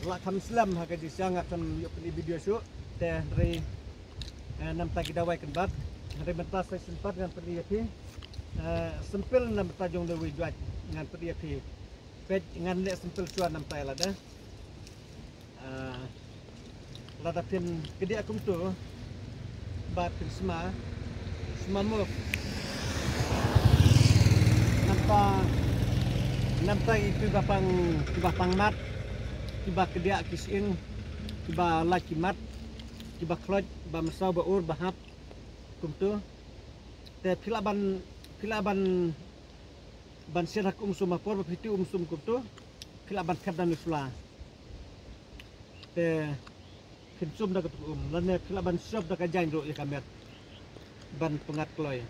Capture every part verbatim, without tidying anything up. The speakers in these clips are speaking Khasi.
Lah kham slem ha ka jingshisha nga khlem ïoh pyni video shuh. Te hynrei, eh, namta ki dawai kan bat. Hynrei mynta sa shisien pat ngan pyni ïa phi. Eh, sempil namta jong Nongwei Jwait ngan pyni ïa phi. Peit ngan leh sempil shuwa namta ïa lade. Ah, lada phin kdiah kumtu bad phin sma, sma move. Namta, namta itu ba pang, kiba pang mat, kiba kdiah ki sying, kiba lait ki mat, kiba khloit, ba mynsaw ba ur ba hap kumtu. Te phi lah ban, phi lah ban ban siat ha ka um sum ha por ba phi tih um sum kumtu, phi lah ban thep da u sla. Te phin sum da ka um lane phi lah ban sop da ka jaiñ ruh ïa ka met ban pyngngad kloi.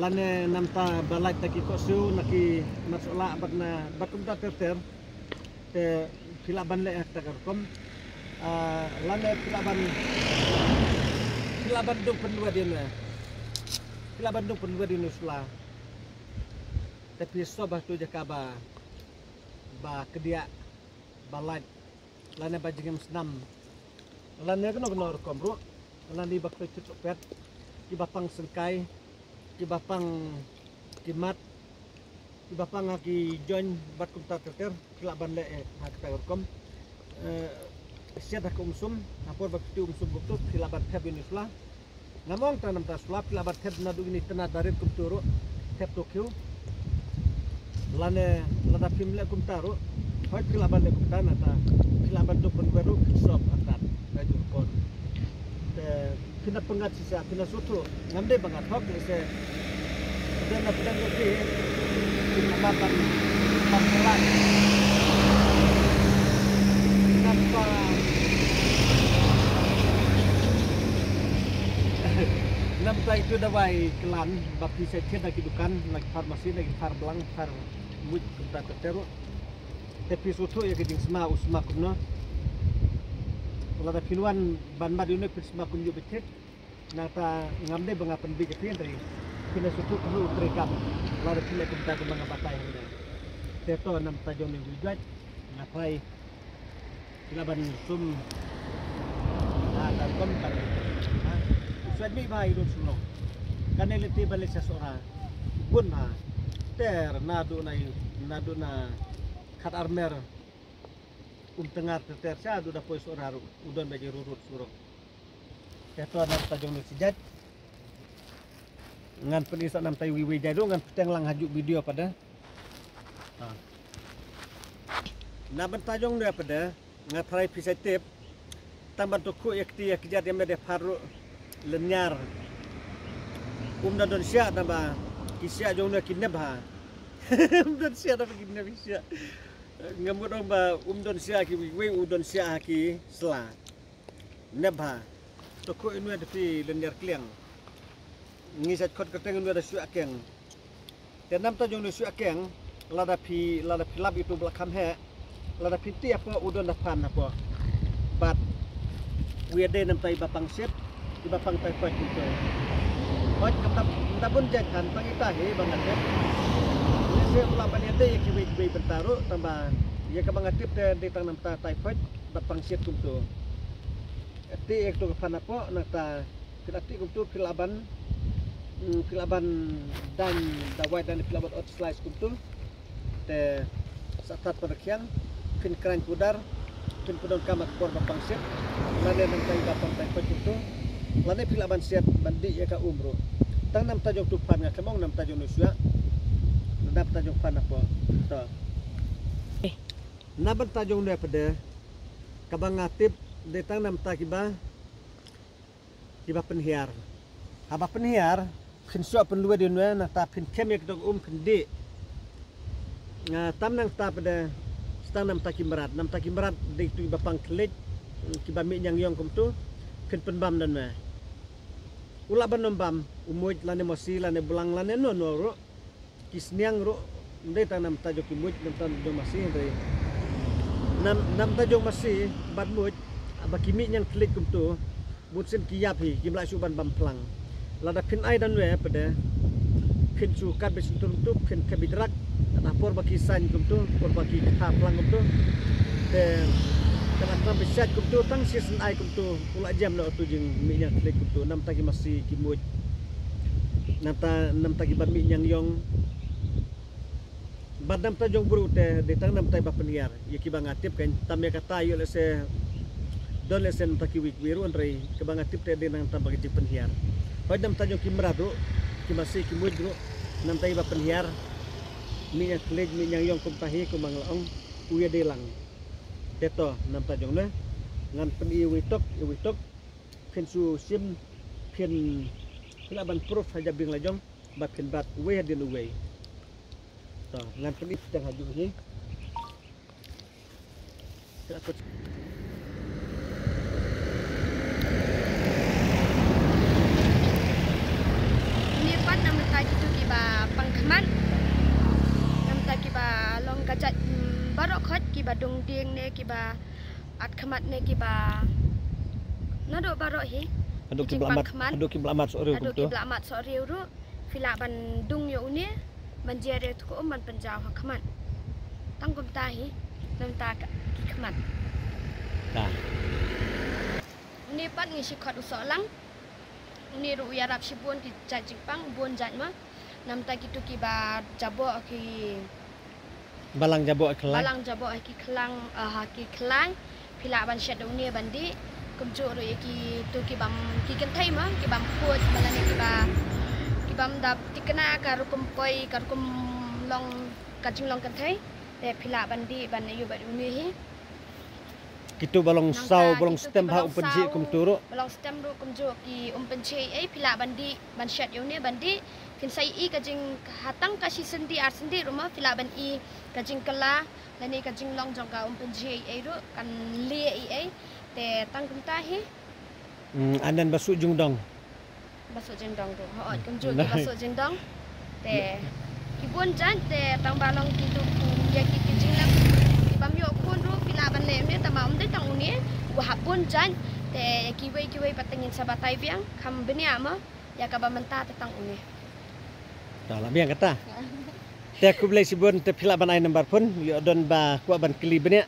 Lane namta ba lait da ki koh siew na ki mat sohlah bad na bad kumta ter ter. Te phi lah ban leh ha kata ka rukom. Ah, lane phi lah ban, phi lah ban dung pynwet ïa ne. Phi lah ban dung pynwet ïa ne u sla. Te phi sop ha tu jaka ba, ba kdiah, ba lait, lane ba jingim snam, lane kano kano rukom ruh, lane ba khlei chit pet, kiba pang sengkai, kiba pang ki mat, kiba pang ha ki join bad kumta ter ter, phi lah ban leh, eh, ha kata ka rukom. Eh, siat ha ka um sum, ha por ba phi tih um sum kumtu, phi lah ban thep ïa ne u sla. Ngam ong tang namta sla, phi lah ban thep naduh ine i tnat barit kumtu ruh, thep to khiew. Lane lada phim leh kumta ruh, hooid phi lah ban leh kumta nangta phi lah ban dung pynwet ruh, phin sop artat. Ka jur kon. Te phin da pyngngad shisha, phin da sngewthuh. Ngam dei ba nga thok lehse. Te na pdeng ruh phi, phin da map ban, ban pyllait. Namta, namta itu dawai klan ba phi sa thied na ki dukan, na ki pharmacy, na ki phar blang, phar muid kumta ter ter ruh. Te phi sngewthuh ïa ka jingsma u sma kumno. Lada phin wan ban mad ïa une phin sma kumjuh beit thik. Nangta ngam dei ba nga pynbit ïa phi hynrei phin da sngewthuh kumno u treikam. Lada phi leh kumta kumba nga batai hangne. Te to namta jong Nongwei Jwait nga trai. Phi lah ban sum. Ha, ka rukom ban. Ha. U Jwait mih bha i don shnong. Kane lynti ban leit sha Sohra. Bun bha. Ter naduh na, naduh na Khatar Mer. Umtyngngar ter ter sha duh da poi Sohra ruh. U don ba ki rurut surok. Te to namta jong Nongwei Jwait. Ngan pyni sa namta iwei iwei jait ruh ngan pyntieng lang ha juh video pat de. Ha. Na bynta jong ne pat de nga trai phi sa tip. Tang ban to khuh ïa kti ïa kjat ïa met ïa phar ruh lynñiar. Um da don shiah tang ba ki shiah jong ne ki nep bha. Um don shiah tang ba ki nep shiah. Nga mut ong ba um don shiah ha kiwei kiwei, u don shiah ha ki sla. Nep bha. To khuh ïa nwe da phi lynñiar kliang. Ngi sa khot kyrteng ïa nwe da shuh keng. Te namta jong ne shuh keng, lada phi, lada phi lap ïa utu ba la kham heh, lada phi tih hapoh u don da phan hapoh. Bad u ïadei namta i ba pang shit, i ba pang typhoid kumto. Hooid, kam da, da bun jait phan, tang ita hi ba nga tip. Lehse u lah ban ïadei ïa kiwei kiwei bynta ruh, tang ba ïa kaba nga tip te dei tang namta typhoid bad pang shit kumto. Tih ïa katu ka phan hapoh, nangta phi la tih kumtu, phi lah ban, mm, phi lah ban daiñ dawai, dan phi lah ban ot slice kumtu. Te sa tat pyrkhiang, phin khraiñ pudar, phin pyndonkam ha ka por ba pang shit. Lane namta i ba pang typhoid kumtu. Lane phi lah ban siat ban dih ïa ka um ruh. Tang namta jong utu phan, nga khlem ong namta jong ne shuh. Namta jong phan hapoh. To. Na bynta jong ne pat de, kaba nga tip dei tang namta kiba, kiba pynhiar. Haba pynhiar, phin shuh pynlwet ïa nwe, nangta phin khem ïa ka dong um phin dih. Nga tam nangta pat de, sa tang namta ki mrad, namta ki mrad dei tu kiba pang khlieh, kiba mih ñiangïong kumtu, phin pynbam da nwe. U lah ban ym bam, u muid lane masi lane blang lane no no ruh. Ki sniang ruh, ym dei tang namta jong ki muid, namta jong masi, hynrei nam, namta jong masi bad muid, ba ki mih ñiang khlieh kumtu, bun sien ki ïap hi, kim lah shuh ban bam phlang. Lada phin ai da nwe pat de, phin shu kat beit shyntur kumtu, phin khep beit rak, ha por ba ki saiñ kumtu, por ba ki kha phlang kumtu. Te Tang tang pisa kumtu tang shisien ai kumtu u la jem noh tu jingmih ñiang thylliej kumtu namta ki masi ki muid. Namta namta ki ba mih ñiang yong. Bad namta jong bru te dei tang namta ba pynhiar. Ïa ki ba nga tip kan tam ïa kata ïoh lehse don lehse namta ki wik wiru hynrei ki ba nga tip te dei namta ba ki jingpynhiar. Hoi namta jong ki mrad ruh ki masi ki muid ruh namta ki ba pynhiar. Mih ñiang thylliej mih ñiang yong kumta hi kumba nga la ong. U ïa dei lang. Te to namta jong ne ngan pyn-i wei tok i wei tok. Phin su sim phin phin lah ban proof ha jabieng la jong ba phin bat uwei hadien uwei. To ngan pyn-i tang ha ju hi. Ni pat namta kitu kiba pang khmat. Namta kiba long kajat baroh khot kiba dong dieng ne kiba at khmat ne kiba nado baroh hi. Haduh kiba amat haduh kiba amat sori haduh kiba amat sori ru. Phi lah ban dung ïa une ban jer ïa tu ko um ban pynjaw ha khmat. Tang kumta hi namta ki khmat. Une pat ngi shi khot u soh lang. Une ruh u ïarap shibun ki jait jingpang bun jait ma. Namta kitu kiba jaboh ki Balang jaboh ha ki khlai. Balang jaboh ha ki khlang ha ki khlai. Phi lah ban shet da une ban dih. Kumjuh ruh ïa kitu ki bam ki kynthei ma ki bam khuid ma lane ki ba ki bam dap tikna ka rukom poi ka rukom long ka jinglong kynthei. Te phi lah ban dih ban ïa bad une hi. Kitu ba long saw ba long stem ha um pynjih kumtu ruh. Ba long stem ruh kumjuh ki um pynjih ei phi lah ban dih ban shet ïa une ban dih. Phin sa i ka jing hatang ka shi sendi ar sendi ruh ma phi lah ban i ka jingkylla lane ka jinglong jong ka um pynjih ei ruh kan lie ei ei. Te tang kumta hi. Anen ba suh jingdong. Ba suh jingdong ruh. Hooid kumjuh ki ba suh jingdong. Te ki bun jait te tang ba long kitu kum ïa ki ki jinglong ki bam ïoh khun ruh phi lah ban leh ne tang ba um dei tang une. Wa hap bun jait te ïa kiwei kiwei pat te ngin sa batai biang kham bniah ma. Ïa kaba mynta te tang une. Tang la biang kata. Te khublei shibun te phi lah ban ai number phone ïoh don ba kwah ban kylli bniah.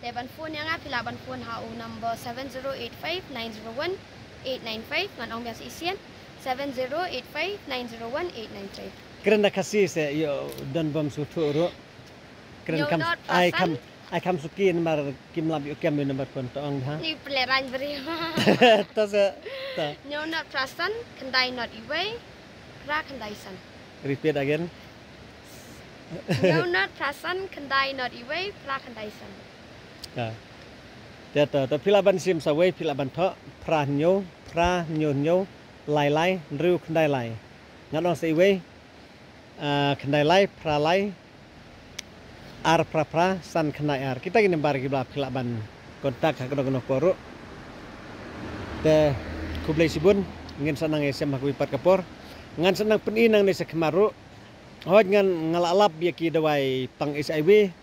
Te ban phone ïa nga phi lah ban phone ha u number seven zero eight five nine zero one eight nine five ngan ong biang sa shisien seven zero eight five nine zero one eight nine five. Kren da Khasi se ïoh don bom suthu ruh. Kren kam ai kam ai kam suki namar kim lap ïoh kem ïoh number phone to ong ha. Ni pele rang beri. Ta se ta. Ñiew not phra san khyndai not iwei phra khyndai san. Repeat again. Ñiew not phra san khyndai not iwei phra khyndai san. Te to to phi lah ban sim sa wei phi lah ban thoh phra hynñiew phra hynñiew hynñiew lai lai hynriew khyndai lai. Ngan ong sa iwei. Khyndai lai phra lai ar phra phra san khyndai ar. Kita ki number ki ba phi lah ban contact ha kano kano por ruh. Te khublei shibun ngin sa nang ïashem ha kawei pat ka por. Ngan sa nang pyni nangne sa khmat ruh. Hooid ngan nga la lap ïa ki dawai pang H I V.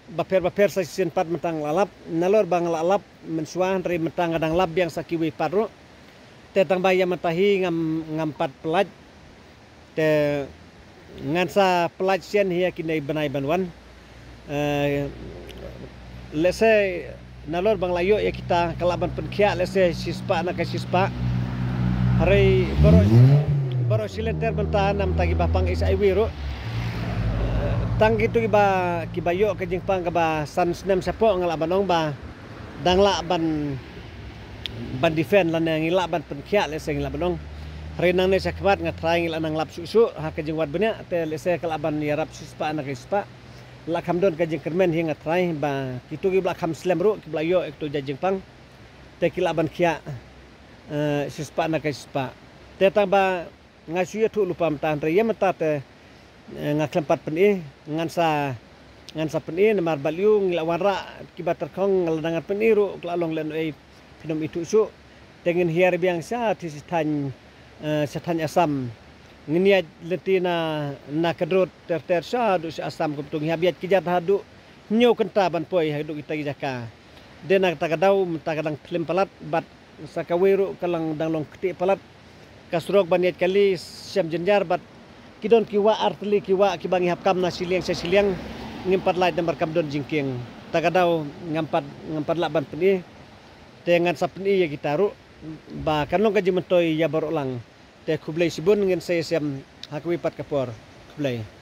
Bapher bapher sa shisien pat mynta nga la lap nalor ba nga la lap mynshuwa hynrei mynta nga dang lap biang sa kiwei pat ruh. Te tang ba ïa mynta hi ngam ngam pat pyllait. Te ngan sa pyllait shen hi ïa kine bnai ban wan. Lehse nalor ba nga la ïoh ïa kita ka lah ban pynkhiah lehse shispah na ka shispah. Hynrei baroh baroh shi lynter mynta namta kiba pang H I V ruh. Tang kitu kiba kiba ïoh ka jingpang kaba san snem shapoh nga lah ban ong ba dang lah ban ban defend lane ngi lah ban pynkhiah lehse ngi lah ban ong. Hynrei nangne shakhmat nga trai ngi lah nang lap shuh shuh ha ka jingwad bniah te lehse ka lah ban ïarap shispah na ka shispah. Lah kham don ka jingkyrmen hi nga trai ba kitu kiba lah kham slem ruh kiba lah ïoh ïa kitu jait jingpang. Te ki lah ban khiah shispah na ka shispah. Te tang ba nga shu ïathuh lypa mynta hynrei ïa mynta te nga khlem pat pyni ngan sa ngan sa pyni namar balei ngi la wanrah kiba tyrkhong nga la dang ngan pyni ruh ka la long lehnohei phin ym ithuh shuh. Te ngin hiar biang sha thi sha thaiñ sha thaiñ Assam ngin ïaid lynti na na ka drot ter ter sha haduh sha Assam kumtu ngi hap ïaid ki jat haduh hynñiew kynta ban poi haduh kita ki jaka. Dei na kata ka daw mynta ka dang phlim palat bad sa kawei ruh ka lang dang long ktieh palat. Ka surok ban ïaid kali shem jynjar bad ki don ki wah ar tylli ki wah kiba ngi hap kam na shiliang sha shiliang. Ngim pat lait namar kam don jingkieng. Ta ka daw ngam pat, ngam pat lah ban pyni. Te ngan sa pyni ïa kita ruh ba kan long ka jingmyntoi ïa baroh lang. Te khublei shibun, ngin sa ïashem ha kawei pat ka por. Khublei.